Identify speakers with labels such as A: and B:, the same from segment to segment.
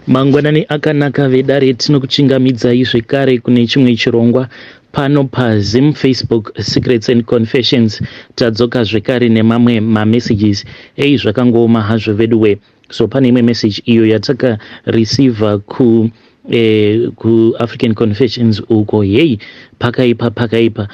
A: Mangwanani akanaka vedare, tinokuchingamidzai zvekare kune chimwe chirongwa pano paZim Facebook Secrets and Confessions. Tadzoka zvekare nemamwe mamessages. Ei, zvakangooma hazvo veduwe. So pane imwe message iyo yatakareceiva ku kuAfrican Confessions uko. Hei, pakaipa, pakaipa.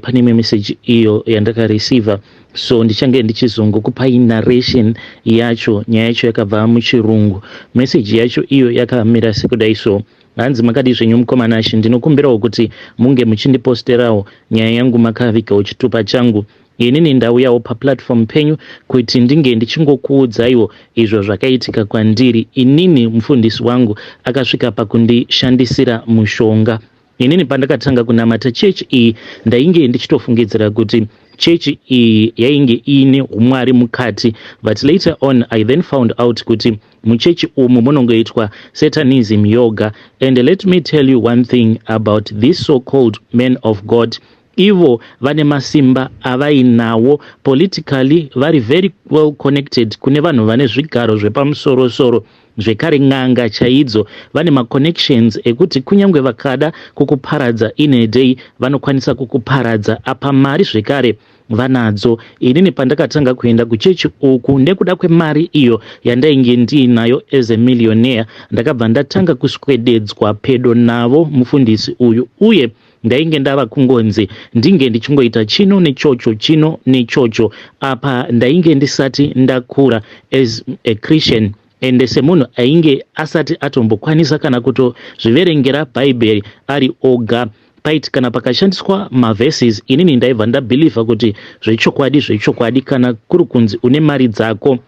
A: Pane imwe message iyo yandakareceiva, so ndichange ndichizongokupai narration yacho. Nyaya yacho yakabva muchirungu. Message yacho iyo yakamira sekudai. So hanzi, "Makadi zvenyu mukoma Nashe? Ndinokumbirawo kuti munge muchindiposterawo nyaya yangu makavigawo chitupa changu. Inini ndauyawo paplatform penyu kuti ndinge ndichingokuudzaiwo izvo zvakaitika kwandiri. Inini mufundisi wangu akasvika pakundishandisira mushonga. Inini pandakatanga kunamata chechi iyi, ndainge ndichitofungidzira kuti chechi iyi yainge iine umwari mukati, but later on I then found out kuti muchechi umu munongoitwa satanism yoga. And let me tell you one thing about this so called man of God. Ivo vane masimba avainawo politically, vari very well connected kune vanhu vane zvigaro zvepamusorosoro, zvekare n'anga chaidzo. Vane maconnections ekuti kunyange vakada kukuparadza in a day, vanokwanisa kukuparadza. Apa mari zvekare vanadzo. Inini pandakatanga kuenda kuchechi uku, nekuda kwemari iyo yandainge ndiinayo as a millionaire, ndakabva ndatanga kuswededzwa pedo navo mufundisi uyu, uye ndainge ndava kungonzi ndinge ndichingoita chino nechocho, chino nechocho. Apa ndainge ndisati ndakura as a Christian, ende semunhu ainge asati atombokwanisa kana kutozviverengera Bhaibheri ari oga, paiti kana pakashandiswa maverses, inini ndaibva ndabhilivha kuti zvechokwadi, zvechokwadi, kana kuri kunzi une mari dzako,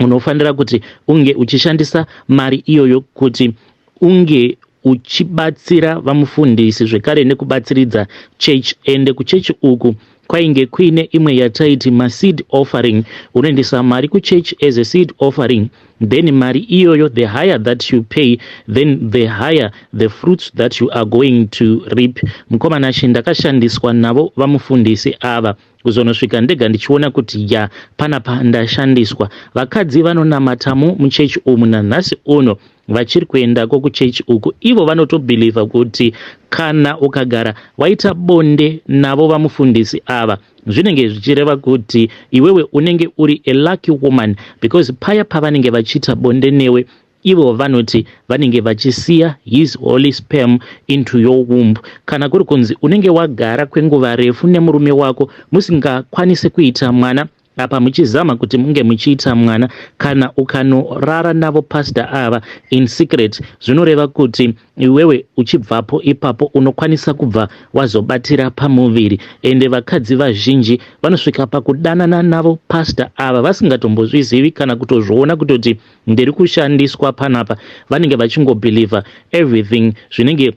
A: unofanira kuti unge uchishandisa mari iyoyo kuti unge uchibatsira vamufundisi, zvekare nekubatsiridza chechi. Ende kuchechi uku kwainge kuine imwe yataiti maseed offering. Unoendesa mari kuchechi as a seed offering, then mari iyoyo, the higher that you pay, then the higher the fruits that you are going to reap. Mukoma Nashe, ndakashandiswa navo vamufundisi ava kuzonosvika ndega ndichiona kuti ya, panapa ndashandiswa. Vakadzi vanonamatamo muchechi umu nanhasi uno vachiri kuendako kuchechi uku. Ivo vanotobhilivha kuti kana ukagara waita bonde navo vamufundisi ava, zvinenge zvichireva kuti iwewe unenge uri a lucky woman, because paya pavanenge vachiita bonde newe, ivo vanoti vanenge vachisiya his holy sperm into your womb. Kana kuri kunzi unenge wagara kwenguva refu nemurume wako musingakwanisi kuita mwana, apa muchizama kuti munge muchiita mwana, kana ukanorara navo pasta ava in secret, zvinoreva kuti iwewe uchibvapo ipapo unokwanisa kubva wazobatira pamuviri. Ende vakadzi vazhinji vanosvika pakudanana navo pasta ava vasingatombozvizivi kana kutozviona kutoti ndiri kushandiswa panapa. Vanenge vachingobhilivha everything zvinenge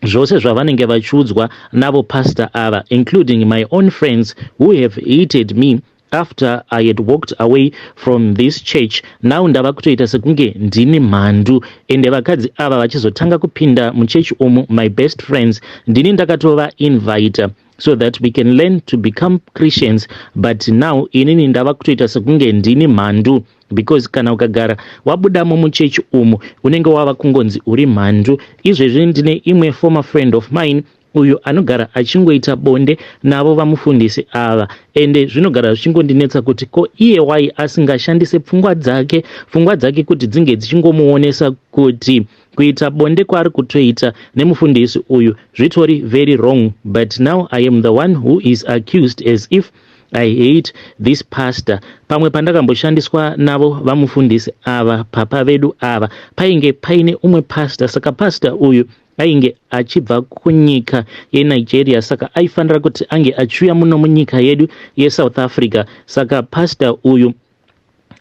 A: zvose zvavanenge vachiudzwa navo pasta ava, including my own friends who have hated me after I had walked away from this church. Now ndava kutoita sekunge ndini mhandu. Ende vakadzi ava vachizotanga kupinda muchechi umu, my best friends, ndini ndakatova-invita so that we can learn to become Christians, but now inini ndava kutoita sekunge ndini mhandu, because kana ukagara wabudamo muchechi umu, unenge wava kungonzi uri mhandu. Izvezvi ndine imwe former friend of mine uyo anogara achingoita bonde navo vamufundisi ava, ende zvinogara zvichingondinetsa kuti ko iye wai asingashandise pfungwa dzake kuti dzinge dzichingomuonesa kuti kuita bonde kwaari kutoita nemufundisi uyu zvitori very wrong. But now I am the one who is accused as if I hate this pastor. Pamwe pandakamboshandiswa navo vamufundisi ava, papa vedu ava, painge paine umwe pastor. Saka pastor uyu ainge achibva kunyika yeNigeria, saka aifanira kuti ange achiuya muno munyika yedu yeSouth Africa. Saka pastor uyu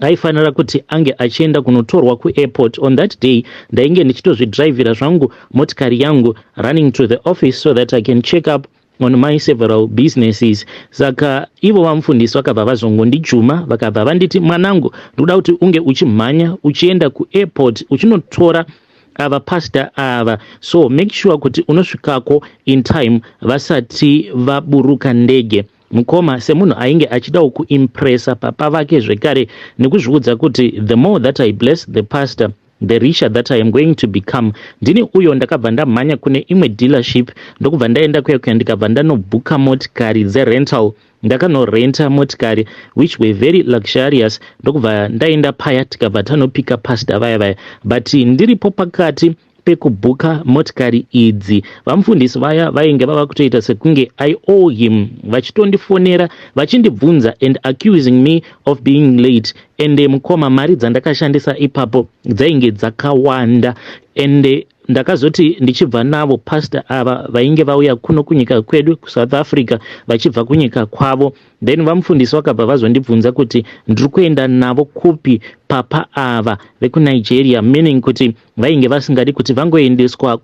A: aifanira kuti ange achienda kunotorwa kuairport. On that day ndainge ndichitozvidhiraivhira zvangu motikari yangu, running to the office so that I can check up on my several businesses. Saka ivo vamufundisi vakabva vazongondijuma, vakabva vanditi, 'Mwanangu, ndikuda kuti unge uchimhanya uchienda kuairport uchinotora ava pasta ava, so make sure kuti unosvikako in time vasati vaburuka ndege.' Mukoma, semunhu ainge achidawo kuimpresa papa vake, zvekare nekuzviudza kuti the more that I bless the pastor, The richer that I am going to become. Ndini uyo ndakabva ndamhanya kune imwe dealership, ndokubva ndaenda kuya kuya, ndikabva ndanobhuka motikari dzerental. Ndakanorenta motikari which were very luxurious, ndokubva ndaenda paya, tikabva tanopika pastor vaya vaya. But ndiripo pakati pekubhuka motikari idzi, vamufundisi vaya vainge vava kutoita sekunge I owe him, vachitondifonera vachindibvunza and accusing me of being late. Ende mukoma, mari dzandakashandisa ipapo dzainge dzakawanda. Ende ndakazoti ndichibva navo pastor ava vainge vauya kuno kunyika kwedu kuSouth Africa vachibva kunyika kwavo, then vamufundisi vakabva vazondibvunza kuti ndiri kuenda navo kupi papa ava vekuNigeria, meaning kuti vainge vasingadi kuti vangoendeswa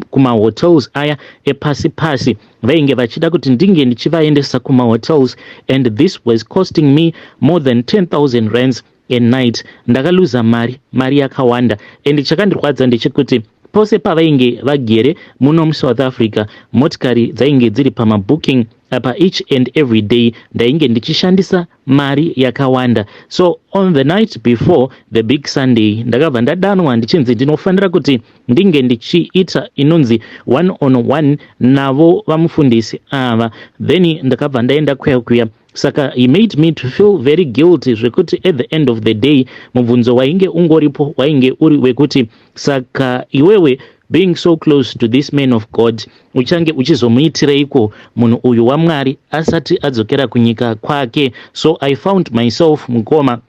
A: kumahotels aya epasi pasi. Vainge vachida kuti ndinge ndichivaendesa kumahotels, and this was costing me more than 10,000 rands a night. Ndakaluza mari, mari yakawanda. And chakandirwadza ndechekuti pose pavainge vagere muno muSouth Africa, motikari dzainge dziri pamabooking apa. Each and every day ndainge ndichishandisa mari yakawanda. So on the night before the big Sunday, ndakabva ndadanwa ndichinzi ndinofanira kuti ndinge ndichiita inonzi one on one navo vamufundisi ava. Then ndakabva ndaenda kuya kuya. Saka he made me to feel very guilty, zvekuti at the end of the day mubvunzo wainge ungoripo wainge uri wekuti, saka iwewe, being so close to this man of God, uchange uchizomuitireiko munhu uyu waMwari asati adzokera kunyika kwake? So I found myself, mukoma,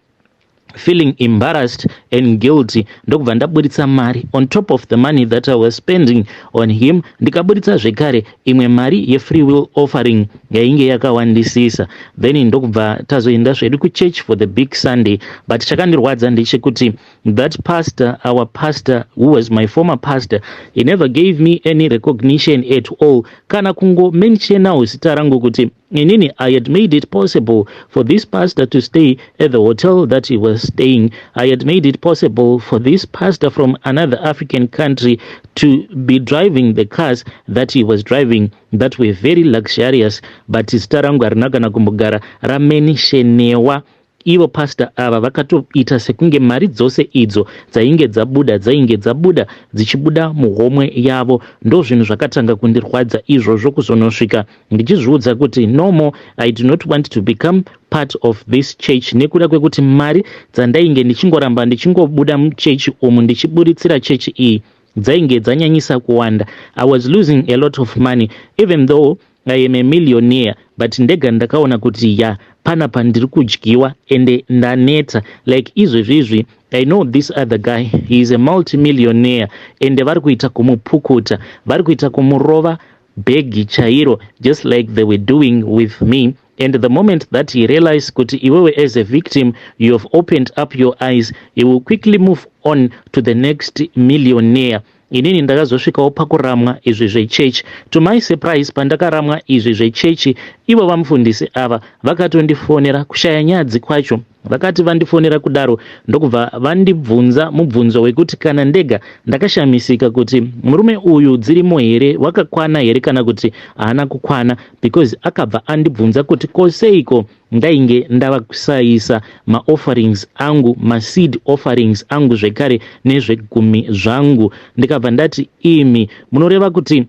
A: feeling embarrassed and guilty, ndokubva ndaburitsa mari on top of the money that I was spending on him. Ndikaburitsa zvekare imwe mari yefree will offering yainge yakawandisisa. Then ndokubva tazoenda zvedu kuchurch for the big Sunday. But chakandirwadza ndechekuti that pastor, our pastor who was my former pastor, he never gave me any recognition at all, kana kungomentionawo zita rangu kuti inini I had made it possible for this pastor to stay at the hotel that he was staying. I had made it possible for this pastor from another African country to be driving the cars that he was driving that were very luxurious, but zita rangu harina kana kumbogara ramentionewa. Ivo pastor ava vakatoita sekunge mari dzose idzo dzainge dzabuda, dzainge dzabuda dzichibuda muhomwe yavo. Ndo zvinhu zvakatanga kundirwadza izvozvo, kuzonosvika ndichizviudza kuti no more, I do not want to become part of this church, nekuda kwekuti mari dzandainge ndichingoramba ndichingobuda muchechi umu ndichiburitsira chechi iyi dzainge dzanyanyisa kuwanda. I was losing a lot of money. Even though I am a millionaire, but ndega ndakaona kuti ya, panapa ndiri kudyiwa ende ndaneta. Like izvezvizvi, I know this other guy, he is a multimillionaire, ende vari kuita kumupukuta, vari kuita kumurova bhegi chairo, just like they were doing with me. And the moment that he realized kuti iwewe as a victim you have opened up your eyes, he will quickly move on to the next millionaire. Inini ndakazosvikawo pakuramwa izvi zvechechi. To my surprise, pandakaramwa izvi zvechechi, ivo vamufundisi ava vakatondifonera. Kushaya nyadzi kwacho, vakati vandifonera kudaro, ndokubva vandibvunza mubvunzo wekuti kana ndega ndakashamisika kuti murume uyu dzirimo here, wakakwana here, kana kuti haana kukwana, because akabva andibvunza kuti koseiko ndainge ndava kusaisa maofferings angu, maseed offerings angu zvekare nezvegumi zvangu. Ndikabva ndati, imi munoreva kuti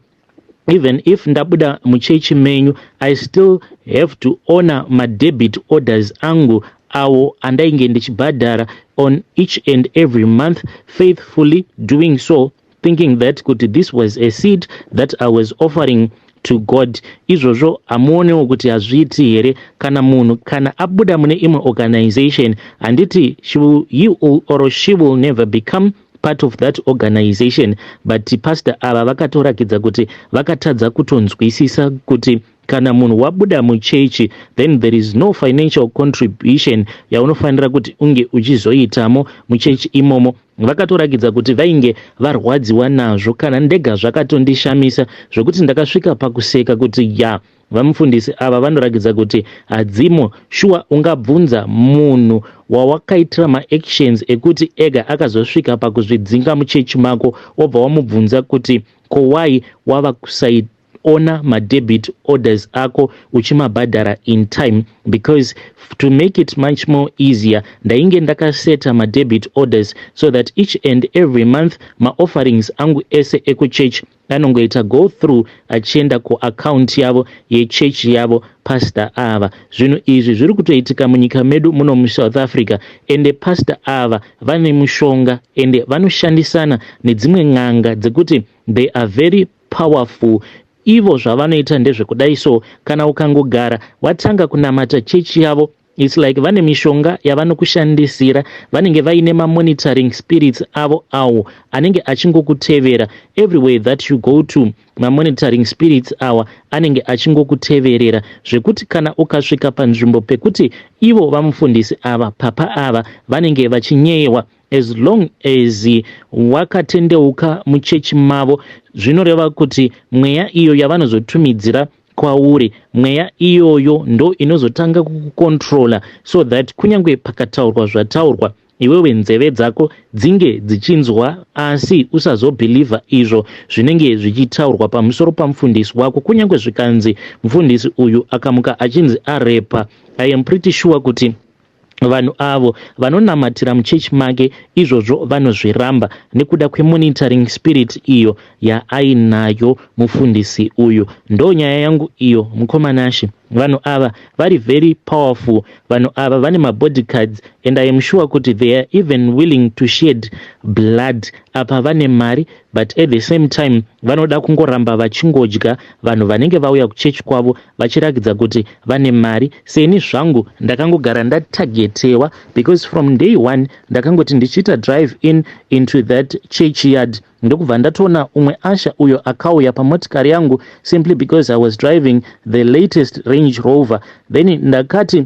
A: even if ndabuda muchechi menyu, I still have to honor madebit orders angu awo andainge ndichibhadhara on each and every month, faithfully doing so, thinking that kuti this was a seed that I was offering to God? Izvozvo hamuonewo kuti hazviiti here? Kana munhu kana abuda mune imwe organization, handiti he or she will never become part of that organization? But pastor ava vakatorakidza kuti vakatadza kutonzwisisa kuti kana munhu wabuda muchechi, then there is no financial contribution yaunofanira kuti unge uchizoitamo muchechi imomo. Vakatorakidza kuti vainge varwadziwa nazvo. Kana ndega zvakatondishamisa, zvokuti ndakasvika pakuseka kuti ya, vamufundisi ava vanorakidza kuti hadzimo. Shuwa, ungabvunza munhu wawakaitira maactions ekuti ega akazosvika pakuzvidzinga muchechi mako, wobva wamubvunza kuti ko why wava Uchiona madebit orders ako uchimabhadhara in time, because to make it much more easier, ndainge ndakaseta madebit orders so that each and every month maofferings angu ese ekuchurch anongoita go through achienda kuaccount yavo yechechi yavo, pastor ava. Zvinhu izvi zviri kutoitika munyika medu muno muSouth Africa. Ende pastor ava vane mushonga, ende vanoshandisana nedzimwe n'anga dzekuti they are very powerful. Ivo zvavanoita ndezvekudai so, kana ukangogara watanga kunamata chechi yavo, it's like vane mishonga yavanokushandisira. Vanenge vaine mamonitoring spirits avo awo anenge achingokutevera everywhere that you go to. Mamonitoring spirits awa anenge achingokuteverera, zvekuti kana ukasvika panzvimbo pekuti ivo vamufundisi ava, papa ava, vanenge vachinyeyewa, as long as wakatendeuka muchechi mavo, zvinoreva kuti mweya iyo yavanozotumidzira kwauri, mweya iyoyo ndo inozotanga kukucontrola, so that kunyange pakataurwa zvataurwa, iwewe nzeve dzako dzinge dzichinzwa, asi usazobhilivha izvo zvinenge zvichitaurwa pamusoro pamufundisi wako. Kunyange zvikanzi mufundisi uyu akamuka achinzi arepa, I am pretty sure kuti vanhu avo vanonamatira muchechi make izvozvo vanozviramba nekuda kwemonitoring spirit iyo yaainayo mufundisi uyu. Ndo nyaya yangu iyo, mukomanashe. Vanhu ava vari very powerful. Vanhu ava vane mabodyguards, and I am sure kuti they are even willing to shed blood. Apa vane mari, but at the same time vanoda kungoramba vachingodya vanhu vanenge vauya kuchechi kwavo vachirakidza kuti vane mari. Seni zvangu ndakangogara ndatargetewa, because from day one ndakangoti ndichiita drive in into that church yard, ndokubva ndatoona umwe usher uyo akauya pamotikari yangu simply because I was driving the latest Range Rover. Then ndakati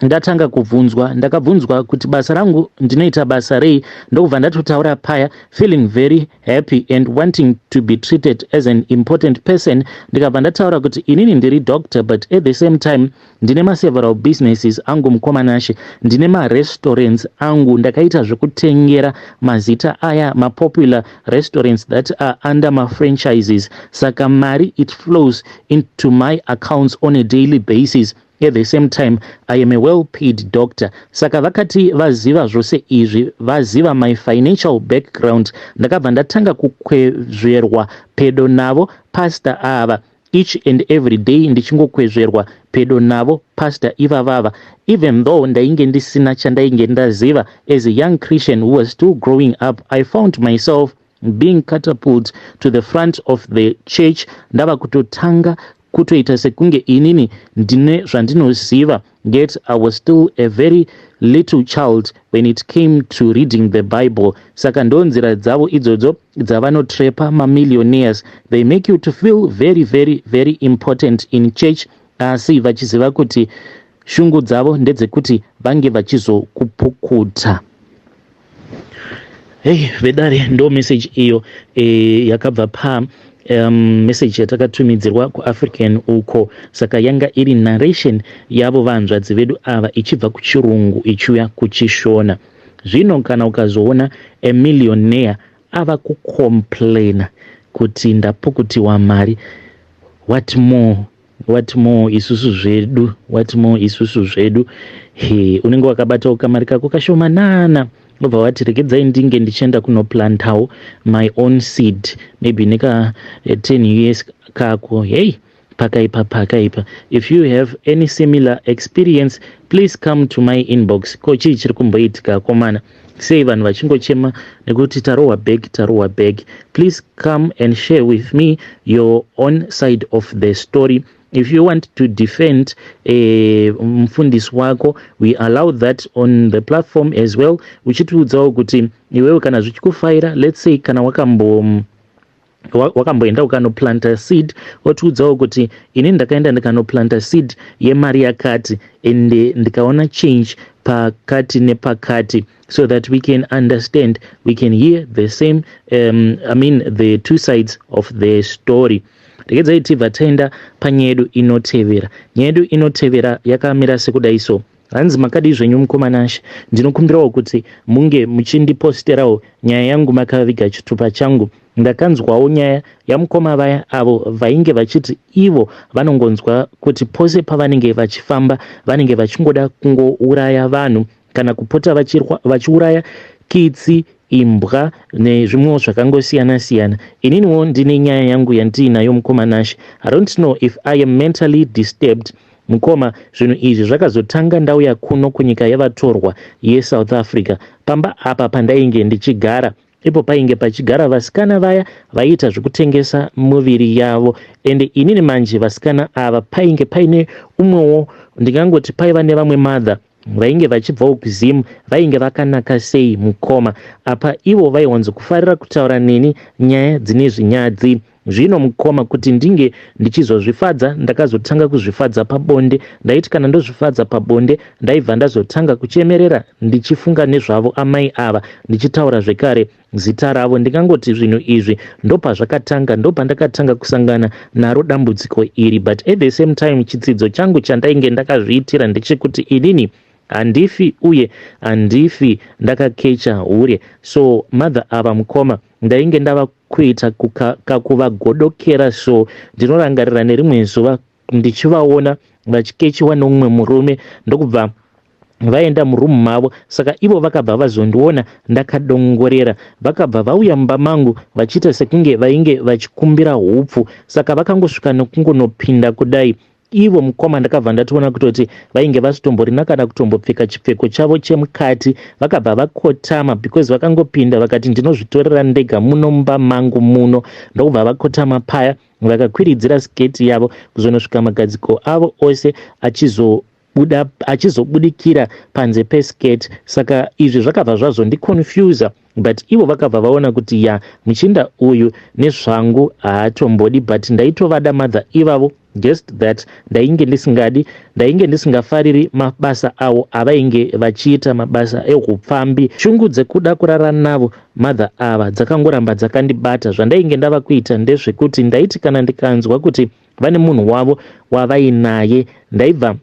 A: ndatanga kubvunzwa, ndakabvunzwa kuti basa rangu ndinoita basa rei, ndokubva ndatotaura paya, feeling very happy and wanting to be treated as an important person. Ndikabva ndataura kuti inini ndiri doctor, but at the same time ndine maseveral businesses angu, mukomanashe. Ndine marestaurants angu, ndakaita zvekutengera mazita aya mapopular restaurants that are under mafranchises. Saka mari, it flows into my accounts on a daily basis. At the same time, I am a well paid doctor. Saka vakati vaziva zvose izvi, vaziva my financial background, ndakabva ndatanga kukwezverwa pedo navo pastor ava each and every day, ndichingokwezverwa pedo navo pastor ivavava, even though ndainge ndisina chandainge ndaziva. As a young Christian who was still growing up, I found myself being catapult to the front of the church. Ndava kutotanga kutoita sekunge inini ndine zvandinoziva, yet I was still a very little child when it came to reading the Bible. Saka ndo nzira dzavo idzodzo dzavanotrapa mamillionaires. They make you to feel very, very, very important in church, asi vachiziva kuti shungu dzavo ndedzekuti vange vachizokupukuta. Hei vedare, ndo message iyo yakabva pa message yatakatumidzirwa kuAfrican uko. Saka yanga iri narration yavo vanzvadzi vedu ava, ichibva kuchirungu ichiuya kuchishona. Zvino kana ukazoona amillionaire ava kucomplaina kuti ndapukutiwa mari, what more, what more isusu zvedu, what more isusu zvedu? He, unenge wakabatawo kamari kako kashomanana, obva wati regedzai ndinge ndichienda kunoplantawo my own seed, maybe neka 10 years kako. Hei, pakaipa, pakaipa. If you have any similar experience, please come to my inbox. Ko chii chiri kumboitika, komana? Sei vanhu vachingochema nekuti tarohwa bag, tarohwa bag? Please come and share with me your own side of the story. If you want to defend mufundisi wako, we allow that on the platform as well, uchitiudzawo kuti iwewe kana zvichikufaira, let's say kana wakamboenda ukanoplanta seed, wotiudzawo kuti ini ndakaenda ndikanoplanta seed yemari yakati, ende ndikaona change pakati nepakati, so that we can understand, we can hear the same, I mean, the two sides of the story. Regedzai tibva taenda panyaya yedu inotevera. Nyaya yedu inotevera yakamira sekudai so. Hanzi, "Makadii zvenyu, mukomanashe? Ndinokumbirawo kuti munge muchindiposterawo nyaya yangu makaviga chitupa changu. Ndakanzwawo nyaya yamukoma vaya avo vainge vachiti ivo vanongonzwa kuti pose pavanenge vachifamba vanenge vachingoda kungouraya vanhu kana kupota vachiuraya kitsi, imbwa nezvimwewo zvakangosiyana siyana. Ininiwo ndine nyaya yangu yandiinayo mukoma Nashe. I don't know if I am mentally disturbed mukoma. Zvinhu izvi zvakazotanga ndauya kuno kunyika yevatorwa yeSouth Africa. Pamba apa pandainge ndichigara ipo painge pachigara vasikana vaya vaiita zvekutengesa muviri yavo, ende inini manje vasikana ava painge paine umwewo, ndingangoti paiva nevamwe mother vainge vachibvawo kuZim. Vainge vakanaka sei mukoma. Apa ivo vaiwanzokufarira kutaura neni nyaya dzine zvinyadzi. Zvino mukoma, kuti ndinge ndichizozvifadza, ndakazotanga kuzvifadza pabonde. Ndaiti kana ndozvifadza pabonde, ndaibva ndazotanga kuchemerera ndichifunga nezvavo amai ava, ndichitaura zvekare zita ravo. Ndingangoti zvinhu izvi ndopazvakatanga, ndopandakatanga kusangana naro dambudziko iri. But at the same time, chitsidzo changu chandainge ndakazviitira ndechekuti inini handifi uye handifi ndakakecha hure. So mother ava mukoma, ndainge ndava kuita kakuvagodokera. So ndinorangarira nerimwe zuva ndichivaona vachikechiwa neumwe murume, ndokubva vaenda murumu mavo. Saka ivo vakabva vazondiona ndakadongorera, vakabva vauya mumba mangu vachiita sekunge vainge vachikumbira hupfu. Saka vakangosvika nekungonopinda kudai ivo mukoma, ndakabva ndatoona kutoti vainge vasitomborina kana kutombopfeka chipfeko chavo chemukati. Vakabva vakotama because vakangopinda vakati, "Ndinozvitorera ndega muno mumba mangu muno." Ndokubva vakotama paya, vakakwiridzira sketi yavo kuzonosvika magadziko avo ose achizobudikira panze pesketi. Saka izvi zvakabva zvazondiconfusa, but ivo vakabva vaona kuti ya, muchinda uyu nezvangu haatombodi. But ndaitovada mother ivavo, just that ndainge ndisingadi, ndainge ndisingafariri mabasa avo avainge vachiita, mabasa eupfambi. Shungu dzekuda kurara navo mother ava dzakangoramba dzakandibata. Zvandainge ndava kuita ndezvekuti ndaiti kana ndikanzwa kuti vane munhu wavo wavainaye, ndaibva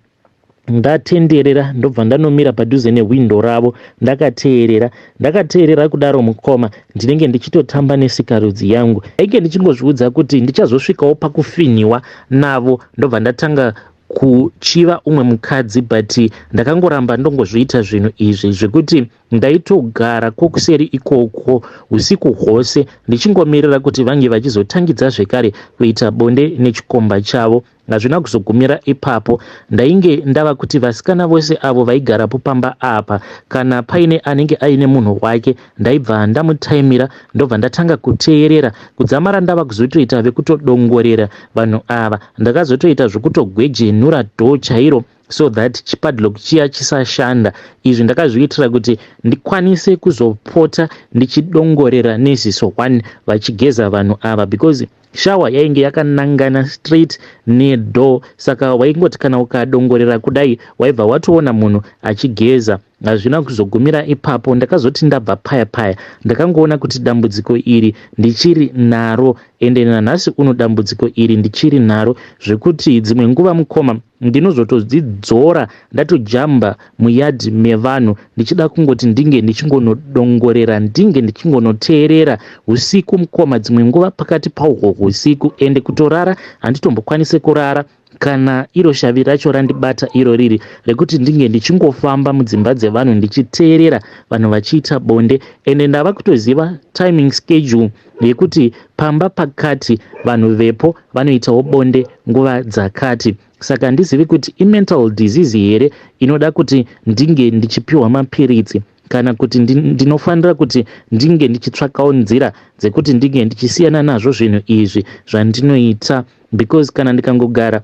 A: ndatenderera, ndobva ndanomira padhuze nehwindo ravo ndakateerera. Ndakateerera kudaro mukoma, ndinenge ndichitotamba nesikarudzi yangu. Ndainge ndichingozviudza kuti ndichazosvikawo pakufinhiwa navo, ndobva ndatanga kuchiva umwe mukadzi. But ndakangoramba ndongozviita zvinhu izvi zvekuti ndaitogara kwokuseri ikoko usiku hwose ndichingomirira kuti vange vachizotangidza zvekare kuita bonde nechikomba chavo. Hazvina kuzogumira ipapo. Ndainge ndava kuti vasikana vose avo vaigarapo pamba apa, kana paine anenge aine munhu wake, ndaibva ndamutaimira, ndobva ndatanga kuteerera kudzamara ndava kuzotoita vekutodongorera vanhu ava. Ndakazotoita zvekutogwejenura door chairo so that chipadlock chiya chisashanda. Izvi ndakazviitira kuti ndikwanise kuzopota ndichidongorera neziso 1 vachigeza vanhu ava, because shower yainge yakanangana straight nedoor. Saka waingoti kana ukadongorera kudai, waibva watoona munhu achigeza. Hazvina kuzogumira ipapo. Ndakazoti ndabva paya paya, ndakangoona kuti dambudziko iri ndichiri naro, ende nanhasi uno dambudziko iri ndichiri naro, zvekuti dzimwe nguva mukoma ndinozotodzidzora ndatojamba muyadhi mevanhu ndichida kungoti ndinge ndichingonodongorera, ndinge ndichingonoteerera usiku mukoma, dzimwe nguva pakati pauhwo usiku. Ende kutorara handitombokwanisi kurara kana iro shavi racho randibata iro riri rekuti ndinge ndichingofamba mudzimba dzevanhu ndichiteerera vanhu vachiita bonde. Ende ndava kutoziva timing schedule yekuti pamba pakati vanhu vepo vanoitawo bonde nguva dzakati. Saka handizivi kuti imental disease here inoda kuti ndinge ndichipiwa mapiritsi, kana kuti ndinofanira kuti ndinge ndichitsvakawo nzira dzekuti ndinge ndichisiyana nazvo zvinhu izvi zvandinoita, because kana ndikangogara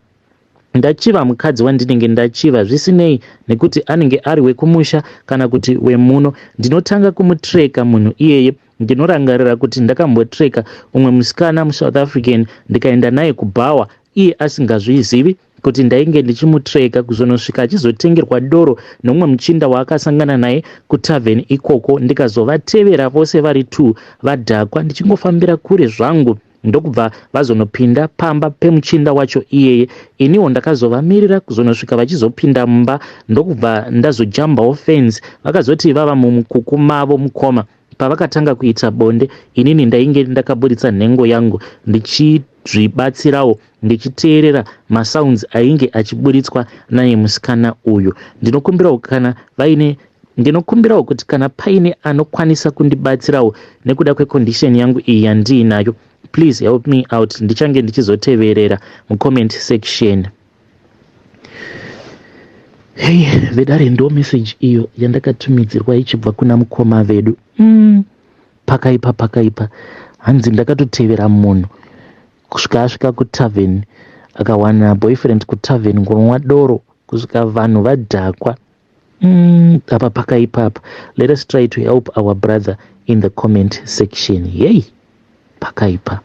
A: ndachiva mukadzi wandinenge ndachiva, zvisinei nekuti anenge ari wekumusha kana kuti wemuno, ndinotanga kumutreka munhu iyeye. Ndinorangarira kuti ndakambotreka umwe musikana muSouth African, ndikaenda naye kubhawa iye asingazvizivi kuti ndainge ndichimutreka, kuzonosvika achizotengerwa doro nomumwe muchinda waakasangana naye kutavheni ikoko. Ndikazovatevera vose vari two vadhakwa, ndichingofambira kure zvangu, ndokubva vazonopinda pamba pemuchinda wacho iyeye. Iniwo ndakazovamirira kuzonosvika vachizopinda mumba, ndokubva ndazojambawo fence. Vakazoti vava mumukuku mavo mukoma. Pavakatanga kuita bonde, inini ndainge ndakaburitsa nhengo yangu ndichizvibatsirawo ndichiteerera masounds ainge achiburitswa naye musikana uyu. Ndinokumbirawo kana vaine ndinokumbirawo kuti kana paine anokwanisa kundibatsirawo nekuda kwecondition yangu iyi yandiinayo, please help me out. Ndichange ndichizoteverera mucomment section. Hei vedare, ndo message iyo yandakatumidzirwa ichibva kuna mukoma vedu. Pakaipa, pakaipa. Hanzi ndakatotevera munhu kusvika asvika kutavern, akawana boyfriend kutavern kunwa doro kusvika vanhu vadhakwa. Apa pakaipa apa. Let us try to help our brother in the comment section. Yei, pakaipa.